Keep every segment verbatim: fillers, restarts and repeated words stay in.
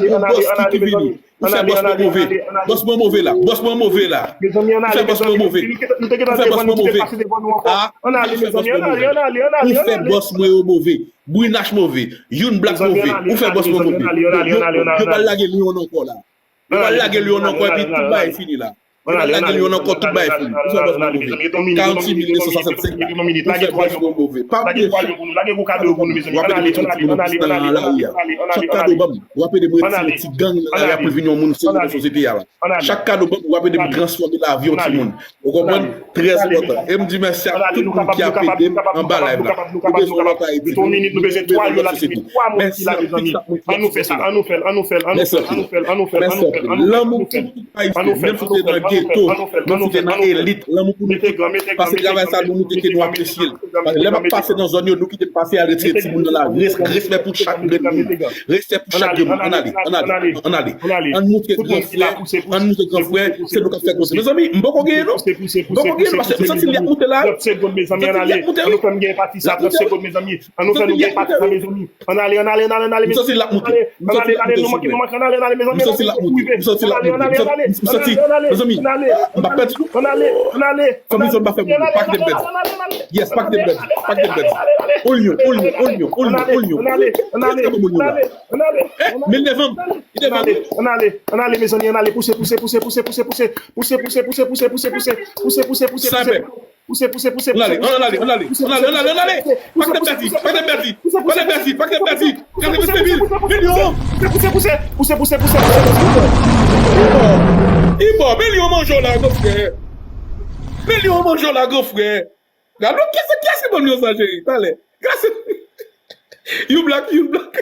pale de yon bòs ki, ki vini. Ou fè bòs mwen move. Bòs mwen move la. Bòs mwen move la. Ou fè bòs mwen move. Ou fè bòs mwen move. Ah, ou fè bòs mwen move. Ou fè bòs mwen yo move. Brinache move. Youn Black move. Ou fè bòs mwen move. Yo, yo, yo, yo pral lage Lyon ankò la. Yo pral lage Lyon ankò epi tout bagay fini la. Yo pral lage Lyon ankò, tout bagay fini. Ou fè bòs mwen move. Karannsis mil de san swasannsenk la. Ou fè bòs mwen move. Pa bliye, w ap ede m retire timoun nan lari a. Chak kado w ban m, w ap ede m retire ti gang nan lari a pou l vin yon moun serye nan sosyete a la. Chak kado w ban m, w ap ede m transfòme lavi yon timoun. Ou konprann? Trè enpòtan. E m di mèsi ak tout moun ki ap ede m anba live la. Ou bezwen lòt Ayiti, nou, nou bezwen lòt sosyete. Mèsi ak tout chak moun ki ap sipòte la. Mèsi anpil. Mèsi anpil. Lanmou pou tout Ayisyen, menm si w te nan geto, menm si w te nan elit, lanmou pou nou tout. Paske travay sa nou, nou te ke nou apresye l. Paske lè m ap pase nan zòn yo, nou kite m pase al retire timoun nan lari. Res-, respè pou chak grenn moun. Respè pou chak grenn moun. Ann ale, ann ale, ann ale. Ann montre gran frè, ann montre gran frè, se nou k ap fè konsa. Mezanmi, m poko genyen non. M poko genyen non, paske m santi l ap moute la. M santi l ap moute, wi. L ap moute, wi. Ann nou fè nou gen pati sa, mezanmi. Ann ale, ann ale, ann ale, ann ale, mezanmi. M santi l ap moute. M santi l ap moute. M santi l ap moute. M santi, mezanmi, m pa pèdi non. Ann ale, ann ale, ann ale. Fanmi, zòn pa fè moun. Pa kite m pèdi. Yes, pa kite m pèdi. Pa kite m pèdi. Onyon, onyon, onyon, onyon, onyon. Trè, trè bon onyon la. Eh, mil nèf an. Li te vann. Ann ale, ann ale, ann ale, mezanmi, ann ale. Pouse, pouse, pouse. Pouse, pouse, pouse. Pouse, pouse, pouse. Pouse, pouse, pouse. Pouse, pouse, pouse. Ann ale, ann ale, ann ale, ann ale, ann ale, ann ale. Pa kite m pèdi, pa kite m pèdi, pa kite m pèdi, pa kite m pèdi. Gade respè mil, milyon. Pouse, pouse, pouse, pouse, pouse, pouse, pouse. Li mò, milyon manje w la, gran frè. Milyon manje w la, gran frè. Gade, kiyès, kiyès ki ban m yon sa, cheri? Talè. Gade. You black, you black.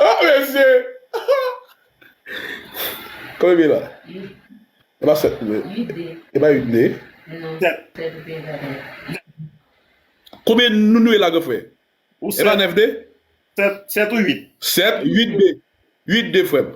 Oh, mesye. Konbyen m ye la? E pa sèt, men. E pa uit, de. Konbyen nou, nou ye la, gran frè? E pa nèf, de? Sèt, sèt ou uit? Sèt, uit, de. Uit, de, frè m.